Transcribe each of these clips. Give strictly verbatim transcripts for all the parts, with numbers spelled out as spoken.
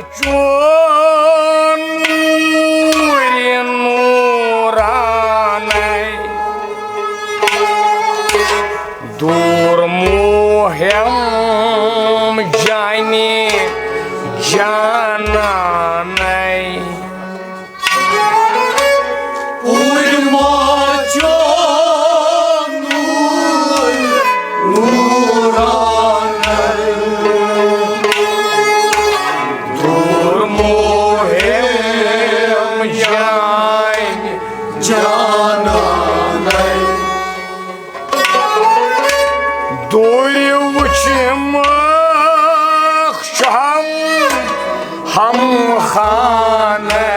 چون نوٗرِ نوٗرانَے، دوٗر موہم جانہِ جانانَے۔ پوٗرۍ ما چون نوٗر نوٗرانَے، دوٗر موہم جانہِ جانانَے۔ دوٗرِ وٕچھمَکھ چھُ ہم، ہم خانَے،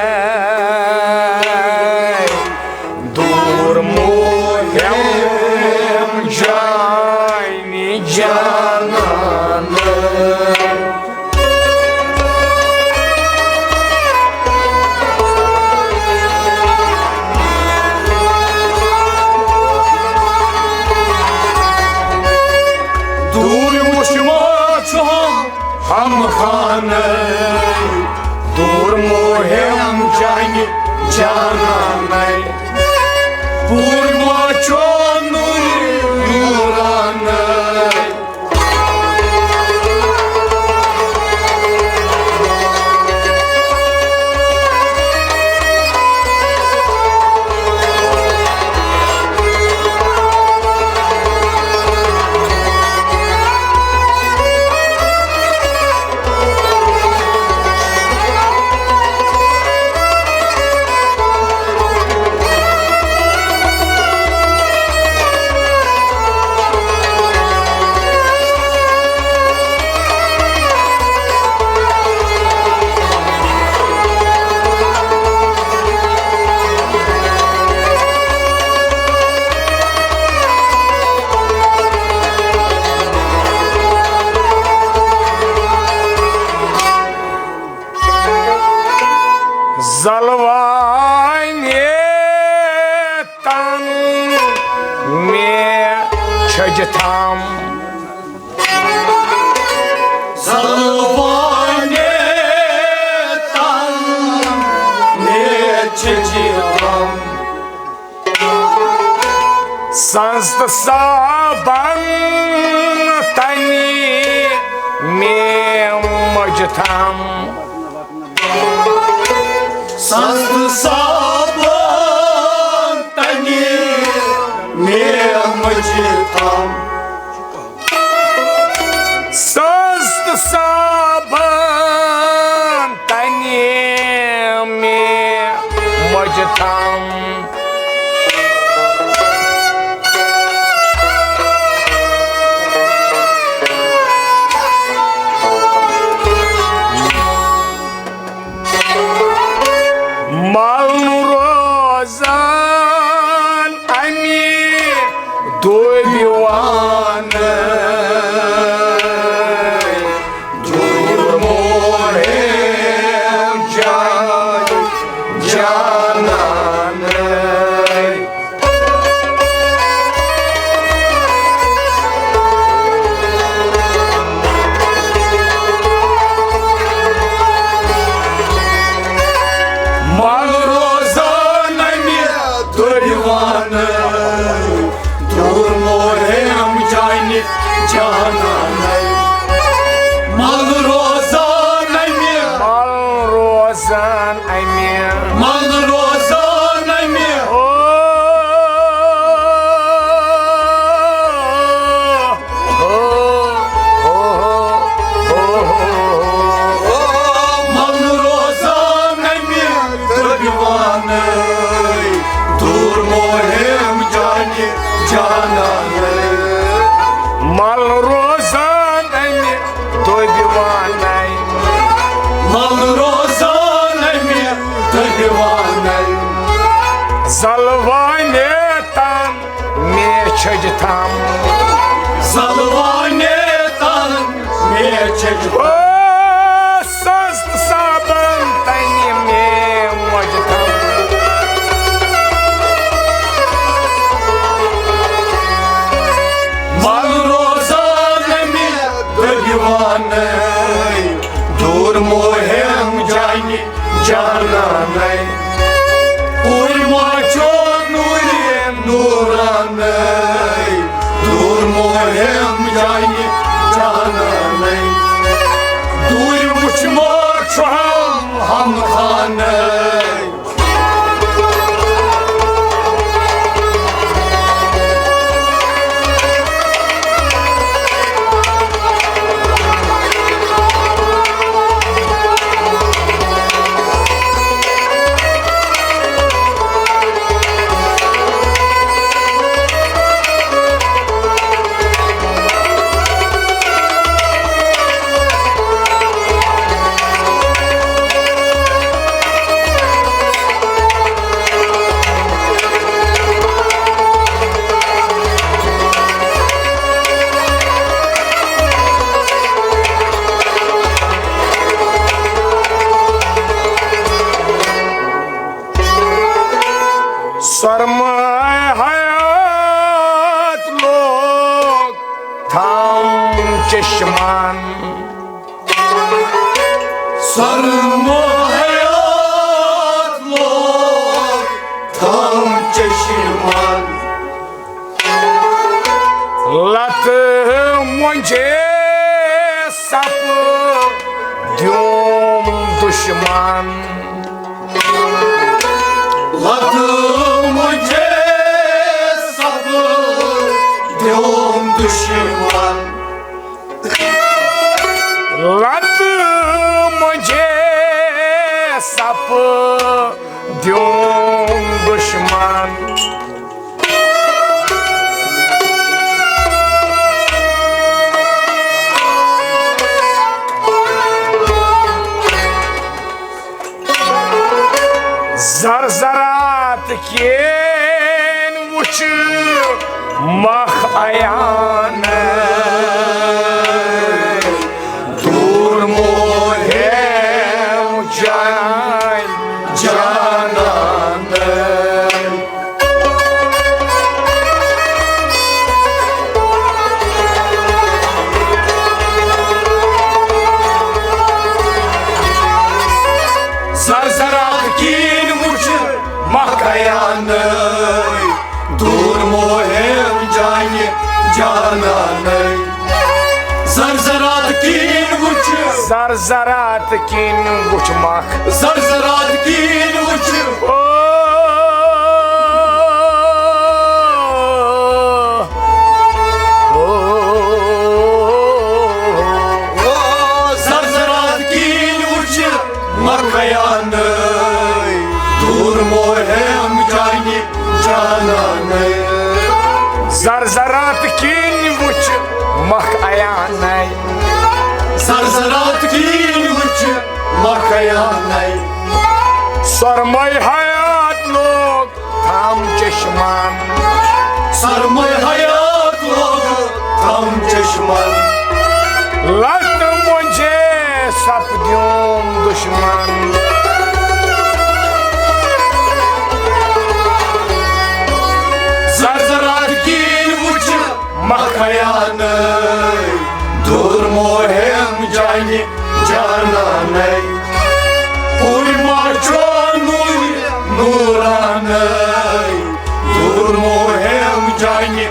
دوٗر موہم جانہِ جانانَے۔ دوٗرِ وٕچھمَکھ چھُ ہم، ہم خانَے، دوٗر موہم جانہِ جانانَے۔ پوٗرۍ ما چون نوٗرِ نوٗرانَے۔ زلوانہِ تن مےٚ چھٔجہِ تھم۔ زلوانہِ تن مےٚ چھٔجہِ تھم۔ سنٛز تہٕ صابن تنہِ مےٚ مٔجہِ تھم۔ سنٛز تہٕ صابن تنہِ مےٚ مٔجہِ تھم۔ سنٛز تہٕ صابن تنہِ مےٚ مٔجہِ تھم۔ مل نہٕ روزان اَمہِ دوٗرِ جانانَے، پوٗرۍ ما چھُ نوٗرِ نوٗرانَے، دوٗر مۄہم جانہِ جانانَے، دوٗرِ وٕچھ ما چھُ ہم ہم خانَے۔ سرمایہ حیات لوگ تھاوُن چشمان۔ سرمایہ حیات لوگ تھاوُن چشمان۔ لتہٕ مۄنجہِ سپہٕ دیوم دُشمن۔ لتہٕ مۄنجہِ سپہٕ دیوم دُشمن۔ لتہٕ مۄنجہِ سپہٕ دیوم دُشمن۔ زرزرات کین وچھ مخ عیان، دور مۄہم جان جانان۔ زرزرات کین وچھ مخ عیانَے، دور مۄہم جانہِ جانانَے۔ زرزرات کین وچھ۔ زرزرات کین وچھ مخ۔ زرزرات کین وچھ۔ او، او، او، زرزرات کین وچھ مخ عیانَے، دور مۄہم جانہِ جانانَے۔ زرزرات کِنۍ وٕچھ مۄکھ عیانَے۔ زرزرات کِنۍ وٕچھ مۄکھ عیانَے۔ سرمایہ حیات لوگ تھم چشمان۔ سرمایہ حیات لوگ تھم چشمان۔ لتہٕ مۄنجہِ سپدیوم دشمن۔ زرزرات کِنۍ وٕچھ مۄکھ عیانَے، دور مۄہم جانہِ جانانَے۔ پوٗرٕ ما چھُ نوٗرِ نوٗرانَے، دور مۄہم جانہِ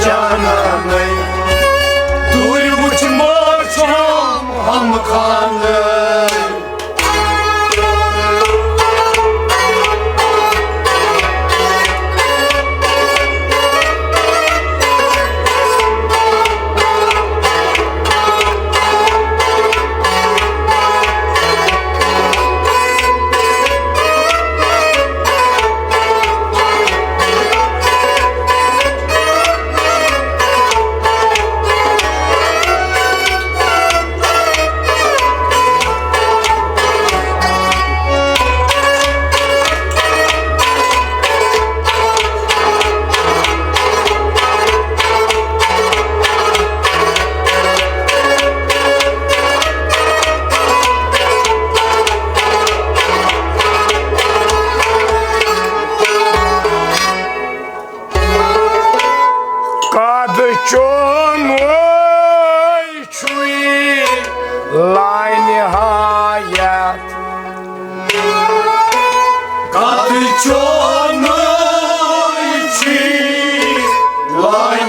جانانَے۔ دوٗرِ وٕچھ ما چھُ ہم خانَے۔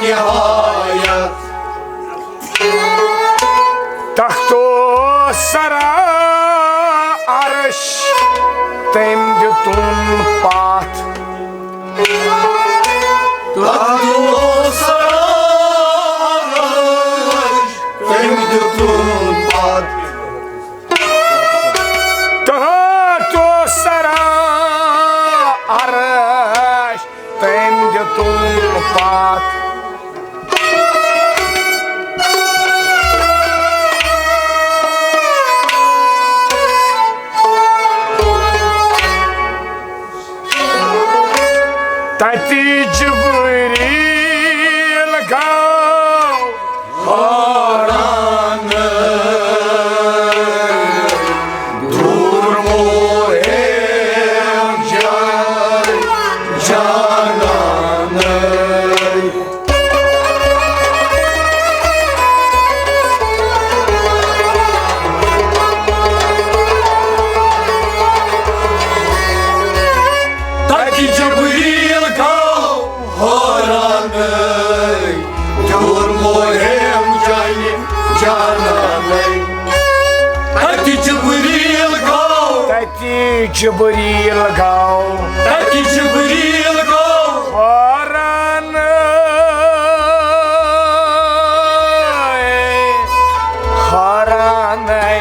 نہایت۔ تختو سرا عرش تٔمۍ دیُتُن پتھ۔ تختو سرا عرش تٔمۍ دیُتُن پتھ۔ تختو سرا عرش تٔمۍ دیُتُن پتھ۔ تتہِ جبریل گوٚو حٲران۔ دوٗر مُہِم جان-، جانانَے۔ تتہِ جبریل گوٚو حٲرانٕے، دوٗر مُہِم جانہِ جانانٕے۔ تتہِ جبریل گوٚو، تتہِ جبریل گوٚو، تتہِ جبریل گوٚو حٲرانٕے، حٲرانٕے،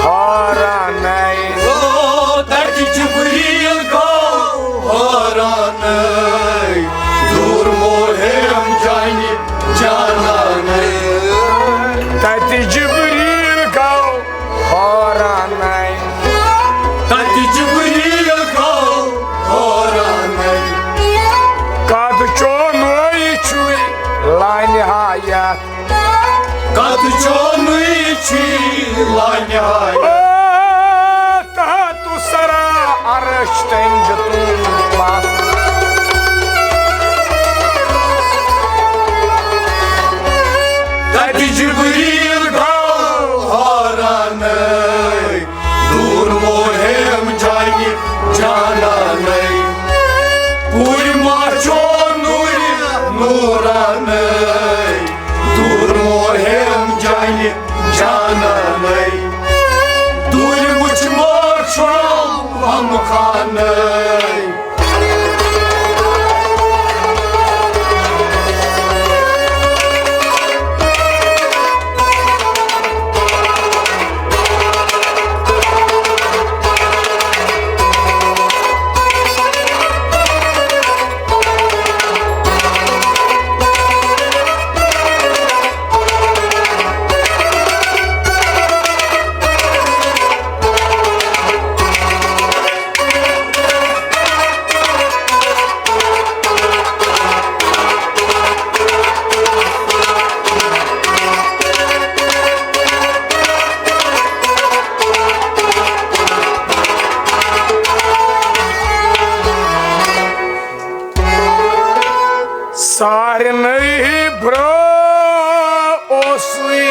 حٲرانٕے۔ او، تتہِ جبریل گوٚو حٲرانٕے، دوٗر مُہِم جانہِ جانانٕے۔ تتہِ جبریل گوٚو حٲرانٕے۔ تتہِ جبریل گوٚو حٲرانٕے۔ قد چونُے چھُے لانہایت۔ قد چونُے چھُے لانہایت۔ او، تحت سرا عرش تٔمۍ دیُتُن پتھ۔ تتہِ جبریل گوٚو حٲرانٕے، دوٗر مُہِم جانہِ جانانٕے۔ پوٗرۍ ما چونُے نوٗرانٕے، دوٗر مُہِم جانہِ جانانٕے۔ دوٗرِ وٕچھ مٲر چھُم غم خانٕے۔ سارنٕے برٛونٛہہ اوسُے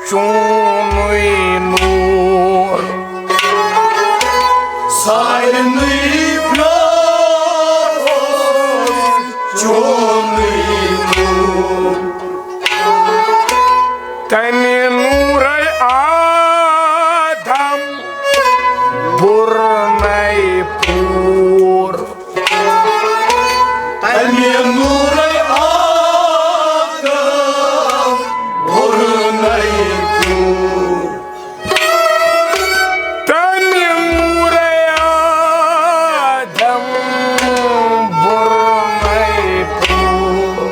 چونُے نوٗر۔ سارنٕے برٛونٛہہ اوسُے چونُے نوٗر۔ تَمہِ نوٗرے آدم بُرنَے پوٗر۔ تَمہِ نوٗرَے آدم بُرنَے پوٗر۔ تَمہِ نوٗرَے آدم بُرنَے پوٗر۔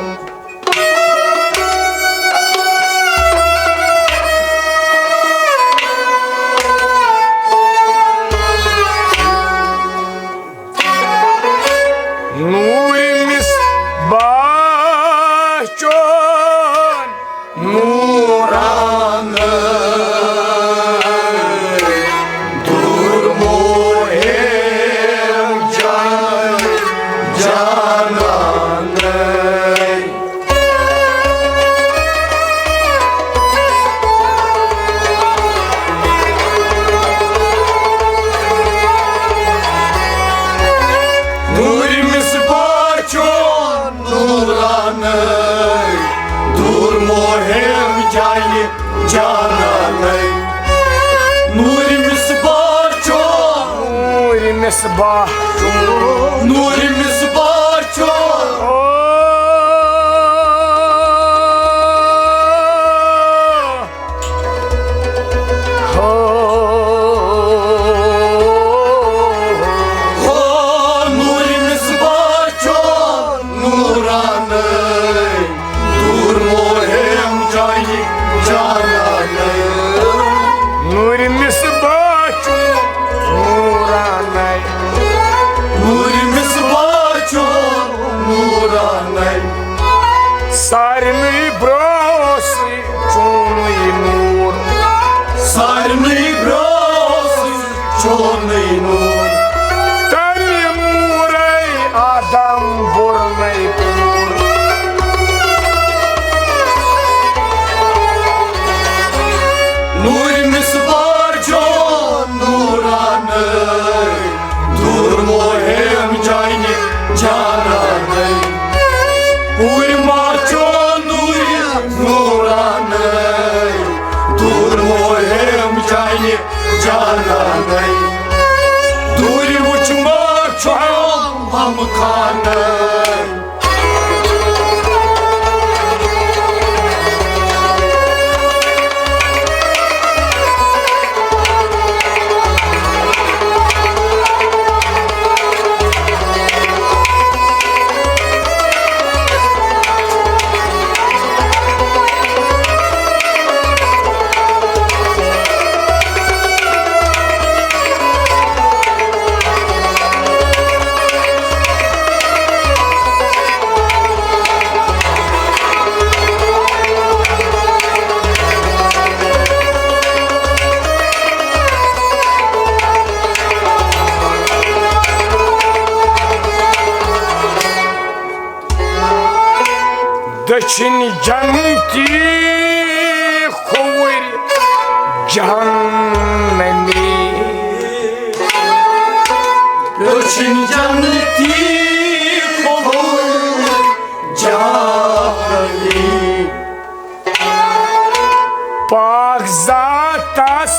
جانانَے۔ نوٗرِ مِصباح چون، نوٗرِ مِصباح چون، نوٗرِ مِصباح چون۔ او، ہو، ہو، نوٗرِ مِصباح چون نوٗرانَے۔ دوٗر موہِم جانہِ جانانَے۔ نوٗرِ مِصباح چون نوٗرانَے۔ نوٗرِ مِصباح چون نوٗرانَے۔ سارنٕے برونٛہہ سٕے چونُے نوٗر۔ سارنٕے برونٛہہ سٕے چونُے نوٗر۔ تَمہِ نوٗرَے آدم بوٚرنَے پوٗر۔ نوٗرِ مِصباح چون نوٗرانَے۔ دوٗر موہِم جانہِ جانانَے۔ پوٗرِ ما چون نوٗرِ نوٗرانَے۔ دوٗر موہِم جانہِ جانانَے۔ دوٗرِ وٕچھ ما چھُ غم خانَے۔ دٔچھِنۍ جنتی کھووُر جہنمی۔ دٔچھِنۍ جنتی کھووُر جہنمی۔ پاک ذاتس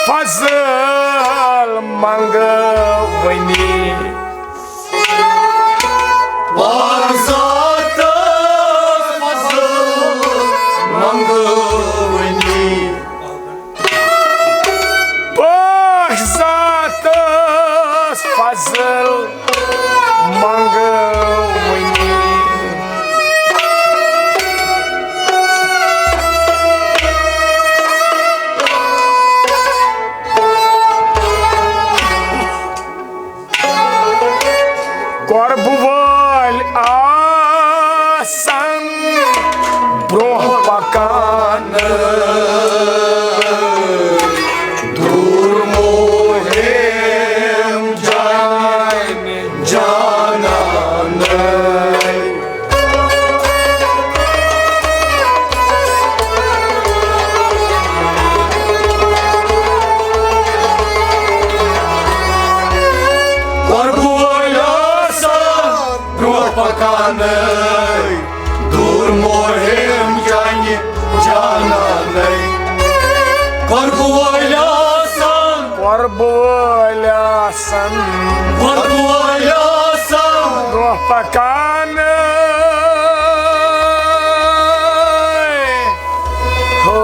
فضل منگوٕنی۔ پاک ذاتس فضل منگوٕنی۔ پاک ذاتس فضل منگوٕنی۔ قۄربہٕ وٲلۍ آسن برٛونٛہہ پکان۔ دوٗر موہِم جانہِ جانانَے۔ قۄربہٕ وٲلۍ آسن برٛونٛہہ پکانَے۔ دوٗر موہِم جانہِ جانانَے۔ قۄربہٕ وٲلۍ آسن۔ قۄربہٕ وٲلۍ آسن۔ قۄربہٕ وٲلۍ آسن۔ برٛونٛہہ پکانَے۔ ہو۔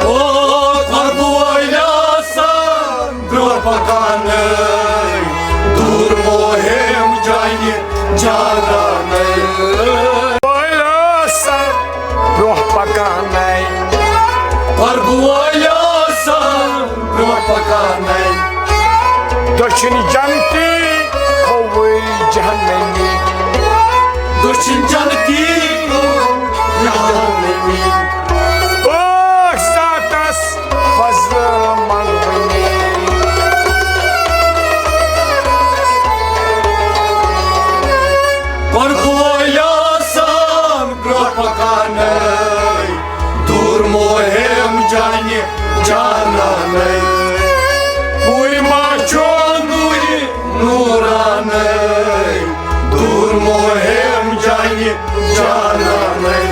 او قۄربہٕ وٲلۍ آسن۔ برٛونٛہہ پکانَے۔ دوٗر موہِم جانہِ جانانَے۔ وٲلۍ آسن برٛونٛہہ پکانَے۔ قۄربہٕ وٲلۍ آسن برٛونٛہہ پکانَے۔ دٔچھِنۍ جنگ جانانَے۔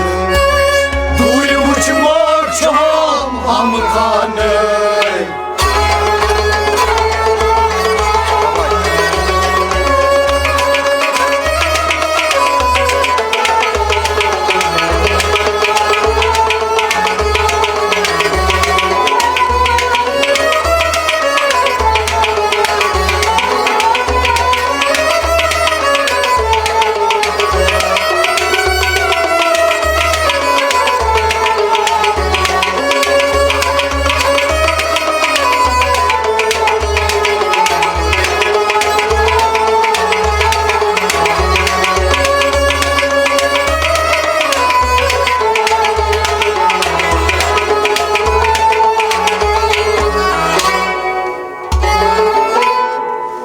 دوٗرِ وٕچھ ماٹھ چھُ ہام ہم خانَے۔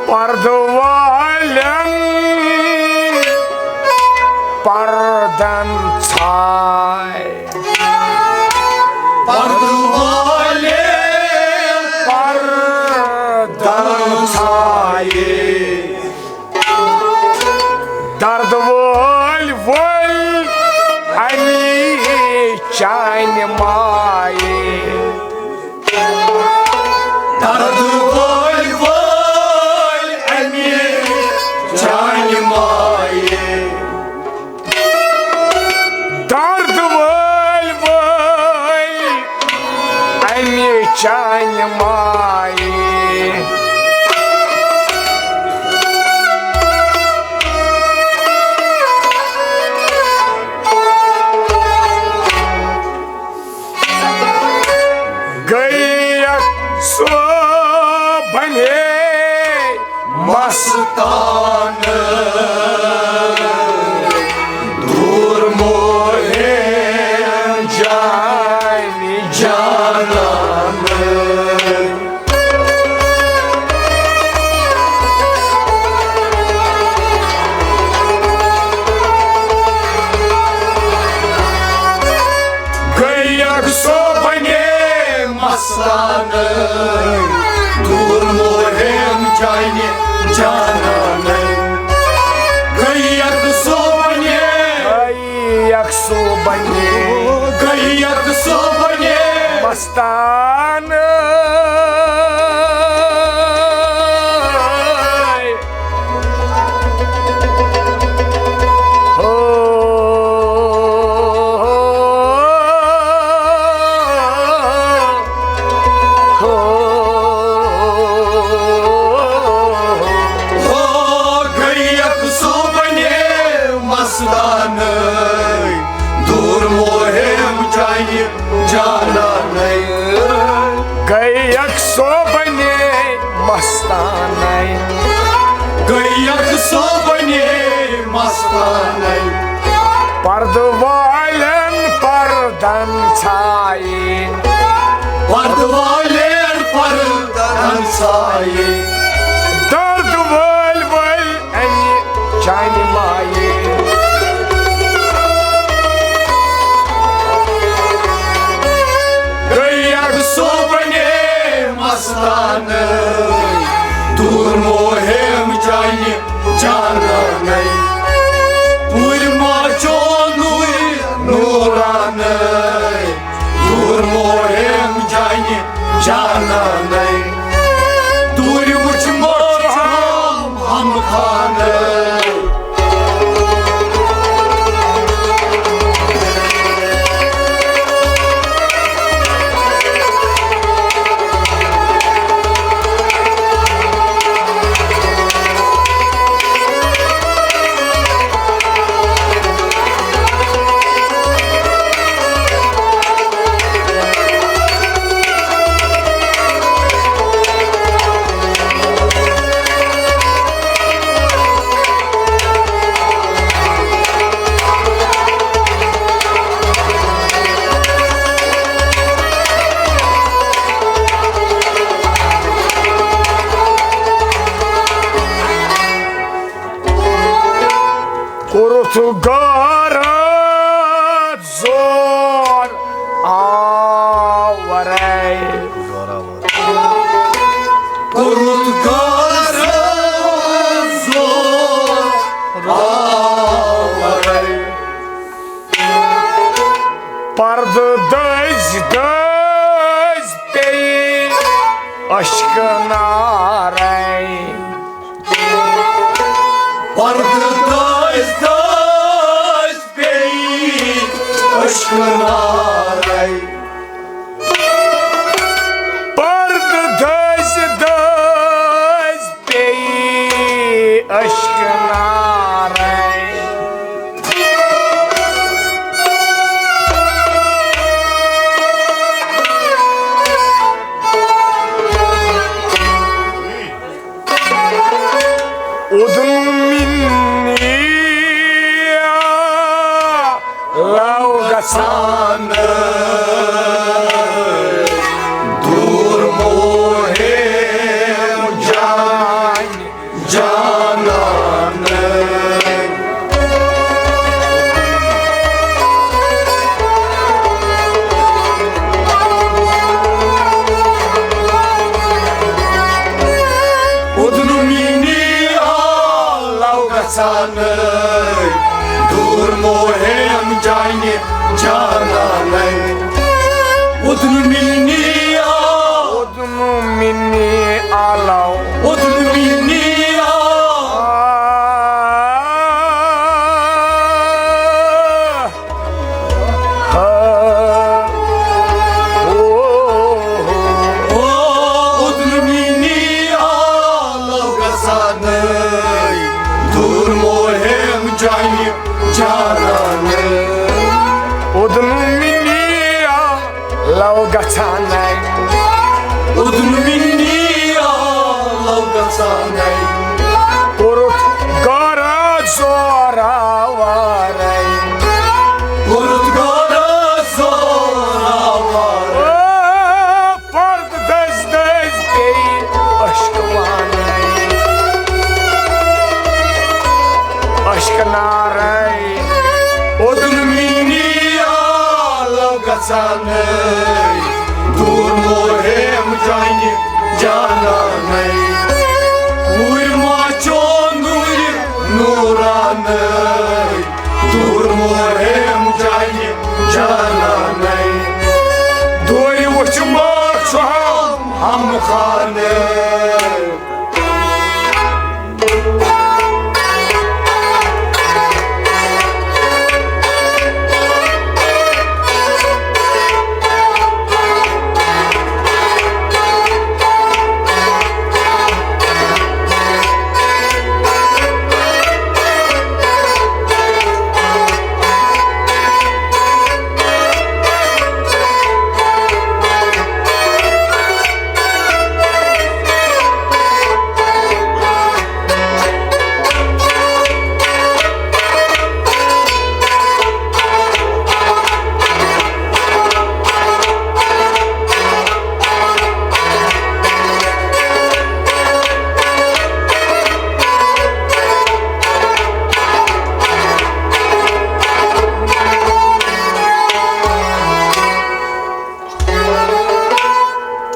پردٕ والٮ۪ن پردن ژھاے۔ پردٕ والٮ۪ن پردن ژھاے۔ درد وٲلۍ وٲلۍ اَمی چانہِ مایہِ۔ درد وٲلۍ وٲلۍ اَمی چانہِ مایہِ۔ درد وٲلۍ وٲلۍ اَمی چانہِ مایہِ۔ گٔیَکھ صوبَن ہے مستانہٕ، دوٗر موہِم جانہِ جانانہٕ۔ گٔیَکھ صوبَن ہے مستانہٕ، دوٗر موہِم جانہِ جانانَے۔ گٔیَکھ صوبَن ہے، گٔیَکھ صوبَن ہے، گٔیَکھ صوبَن ہے مستانہٕ۔ ہو، گٔیَکھ صوبَن ہے مستانَے، دوٗر موہِم جانہِ جانانَے۔ گٔیَکھ صوبَن ہے مستانَے۔ گٔیَکھ صوبَن ہے مستانَے۔ پردٕ والٮ۪ن پردن ژھایہِ۔ پردٕ والٮ۪ن پردن ژھایہِ۔ درد وٲلۍ وٲلۍ اَمہِ چانہِ مایہِ۔ گٔیَکھ صوبَن ہے مستانہٕ، دوٗر موہِم جانہِ جانانَے۔ پوٗرۍ ما چون نوٗرِ نوٗرانَے، دوٗر موہِم جانہِ جانانَے۔ دوٗرِ وٕچھ موہِم ہم خانَے۔ پردٕ دٔزۍ دٔزۍ پیٚیہِ اشکہٕ نارے۔ پردٕ دٔزۍ دٔزۍ پیٚیہِ اشکہٕ نارے۔ پردٕ دٔزۍ دٔزۍ پیٚیہِ اشکہٕ نارے۔ اوٚدُن مِنیا لو گژھان دوٗر موہے جان جانان۔ اوٚدُن مِنی آ لو گژھان دوٗر موہیم جانہِ جانانَے۔ اوٚدُن مِنی آ، اوٚدُن مِنی آ لو۔ اوٚدُن مِنی آ۔ ہا۔ او، او، اوٚدُن مِنی آ لو گژھان دوٗر موہیم جانہِ جانان۔ اوٚدُن مِنی آ لو گژھان۔ اوٚدُن مِنی آ لو گژھان۔ کوٚرُتھ گرا زورا وارے۔ کوٚرُتھ گرا زورا وارے۔ او، پردٕ دٔزۍ دٔزۍ پیٚیہِ اشکہٕ وانَے۔ اشکہٕ نارے۔ اوٚدُن مِنی آ لو گژھان دوٗر موہیم جانہِ جانانَے۔ اوٗرۍ ما چون نوٗرِ نوٗرانَے۔ دوٗر موہیم جانہِ جانانَے۔ دوٗرِ وٕچھ ما چھُ ہم، ہم خانہٕ۔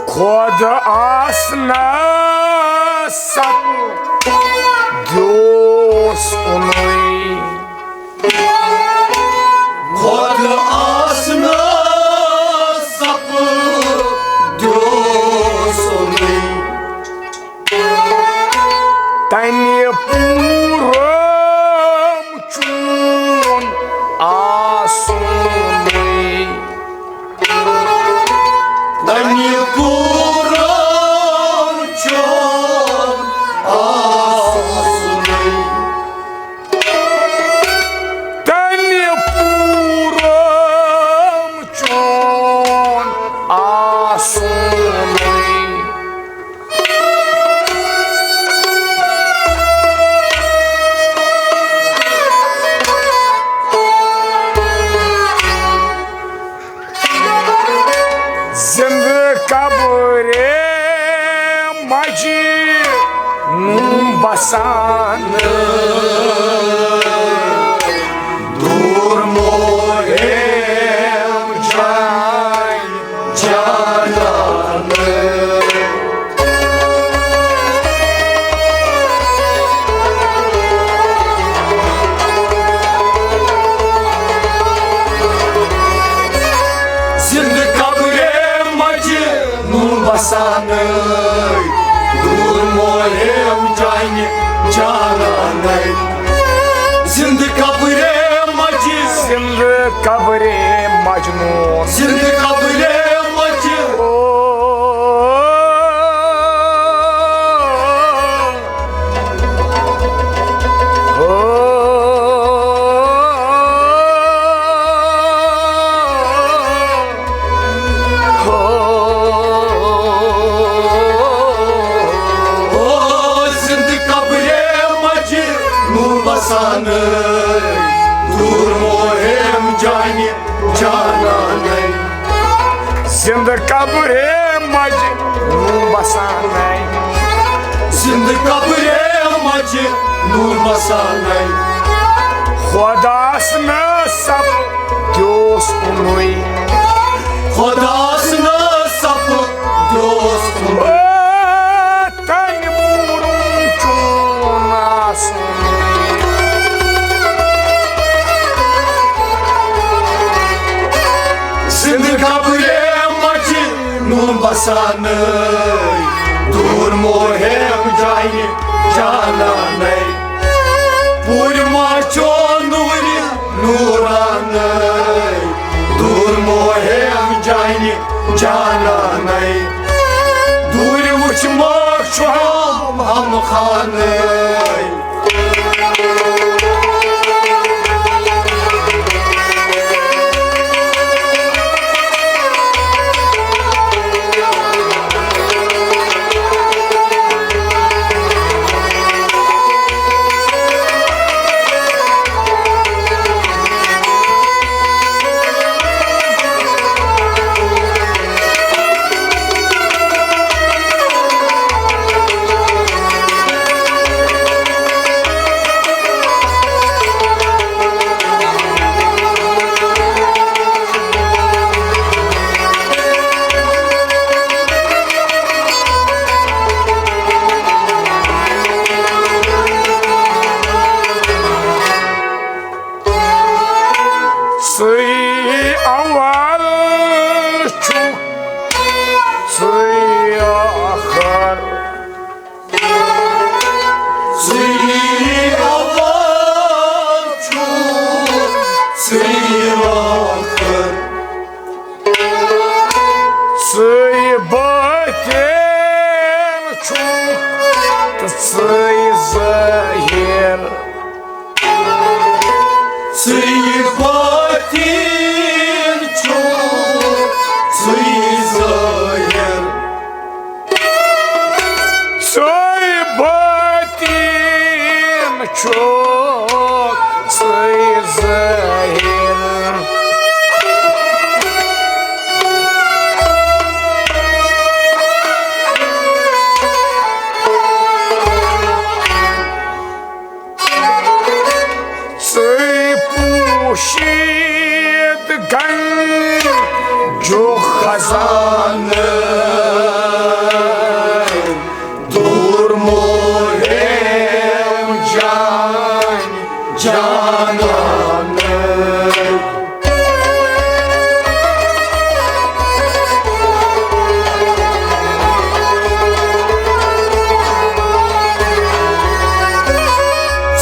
خۄد آسنس سب دیوس اُنُے۔ خۄد آسنس سب دیوس اُنُے۔ تنہِ پوٗرم چون آسُنُے۔ تنہِ پوٗرم چون آسُنُے۔ تنہِ پوٗرم چون آسُنُے۔ زندٕ قبرِ مجہِ نوم بسان۔ دوٗر موہیم جان جانان۔ قبرِ مجنون۔ زندٕ قبرِ مجنون۔ او، او، او، او، زندٕ قبرِ مجنون۔ نور بسانَے، دوٗر مُہِم جانہِ جانانَے۔ زِنٛدٕ قبرِ مَجہِ نور بسانَے۔ زِنٛدٕ قبرِ مَجہِ نور بسانَے۔ خۄداس نہٕ سَپُد اوس کُنُے۔ خۄداس نہٕ سَپُد اوس کُنُے۔ تنہِ موٗرُن چون آسُن۔ زِنٛدٕ قبرِ مَجہِ نور بسانَے۔ دوٗر مُہِم جانہِ جانانَے۔ پوٗرِ ما چون نوٗرِ نورانَے۔ دوٗر مُہِم جانہِ جانانَے۔ دوٗرِ وٕچھ ماک چھُ ہم، ہم خانَے۔ ژٕے اول چھُکھ، ژٕے ٲخر۔ ژٕے اول چھُکھ، ژٕے ٲخر۔ ژٕے بٲطِن چھُکھ تہٕ ژٕے ظٲہِر۔ ژٕے بٲطِن چھُکھ، ژٕے ظٲہِر۔ ژٕے بٲطِن چھُکھ، ژٕے ظٲہِر۔ ژٕے پوٗشیٖد گنجُک خزانہٕ۔ دوٗر مُہِم جانہِ جانانَے۔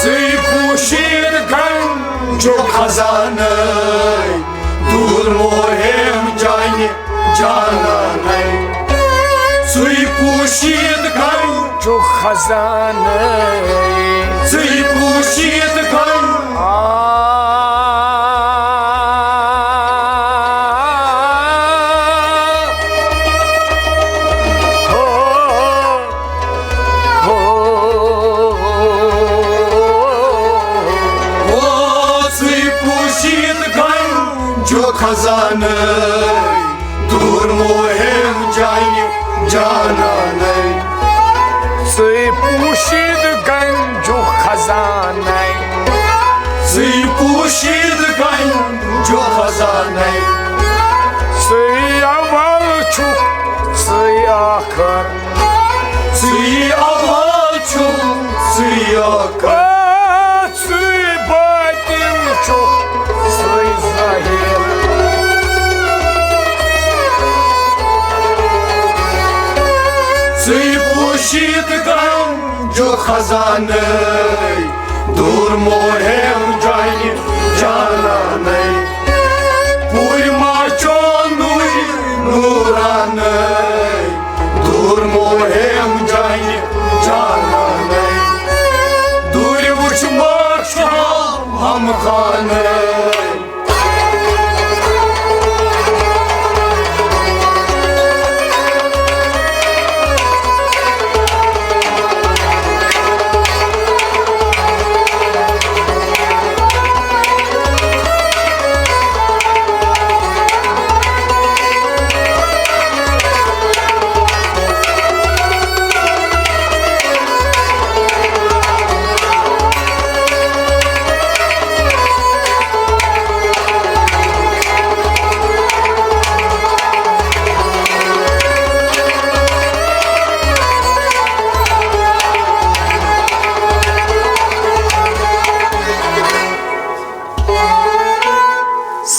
ژٕے پوٗشیٖد گنجُک خزانَے۔ دوٗر مُہِم جانہِ جانانَے۔ ژٕے پوٗشیٖد گنجُک خزانَے۔ ژٕے پوٗشیٖد گنج۔ آ۔ ہو۔ ہو۔ ہو۔ ژٕے پوٗشیٖد گنجُک خزانَے۔ دوٗر مُہِم جانہِ جانانَے۔ ژٕے پوٗشیٖد گنجُک خزانَے۔ ژٕے پوٗشیٖد گنجُک خزانَے۔ ژٕے اول چھُکھ، ژٕے ٲخر۔ ژٕے اول چھُکھ، ژٕے ٲخر۔ ژٕے بٲطِن چھُکھ، ژٕے ظٲہِر۔ ژٕے پوٗشیٖد گنجُک خزانَے۔ دوٗر مُہِم جانہِ جانانَے۔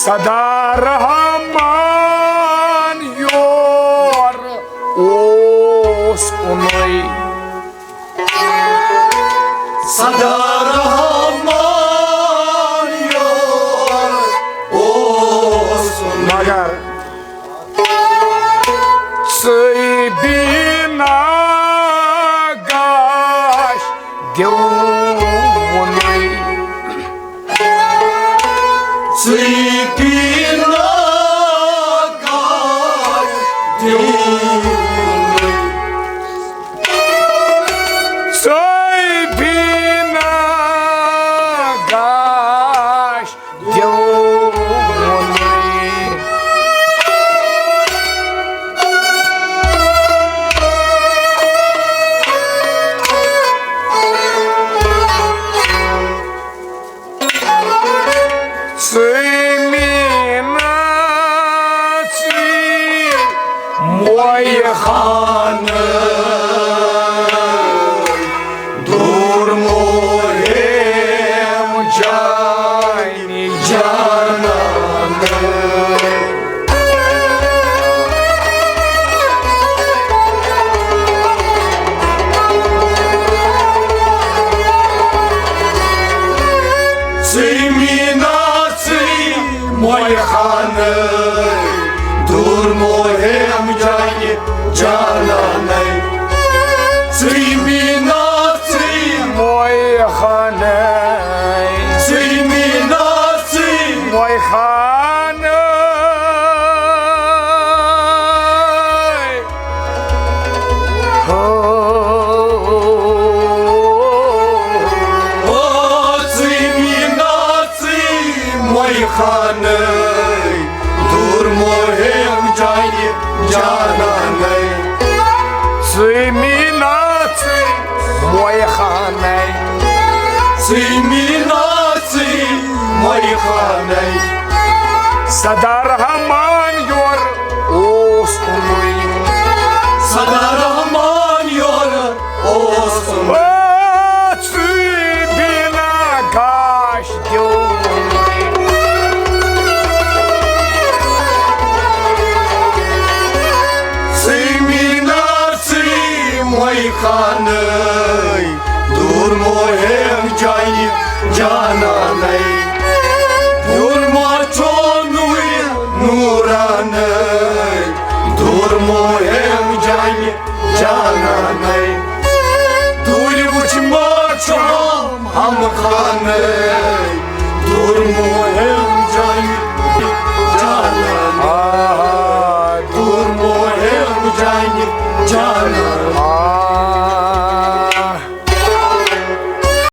سدا رحمان یور اوس کُنُے۔ سدا رحمان یور اوس کُنُے۔ مگر ژٕے بینا گاش دیوُنُے۔ ژٕے بینا گاش دیوُنُے۔ ژٕے بینا گاش دیوُنُے۔ ژٕے میٖنا ژٕے مویہِ خانہٕ۔ دوٗر موہِم جانہِ جانانہٕ۔ ژٕے میٖنا ژٕے مویہِ خانہٕ۔ دوٗر موہِم جانہِ جانانَے۔ ژٕے میٖنا ژٕے مویہِ خانَے۔ ژٕے میٖنا ژٕے مویہِ خانَے۔ ہو۔ او ژٕے میٖنا ژٕے مویہِ خانَے۔ دوٗر موہِم جانہِ جانانَے۔ ژٕے میٖنا ژٕے مویہِ خانَے۔ ژٕے میٖنا ژٕے مویہِ خانَے۔ سدا رحمان یور اوس کُنُے۔ سدا رحمان یور اوس کُنُے۔ او ژٕے بینا گاش دیوُنُے۔ ژٕے میٖنا ژٕے مویہِ خانَے۔ دوٗر موہِم جانہِ جانانَے۔ دوٗر ما چھو نوٗرِ نوٗرانَے۔ دوٗر موہِم جانہِ جانانَے۔ دوٗرِ وٕچھ ما چھو ہم خانَے۔ دوٗر موہِم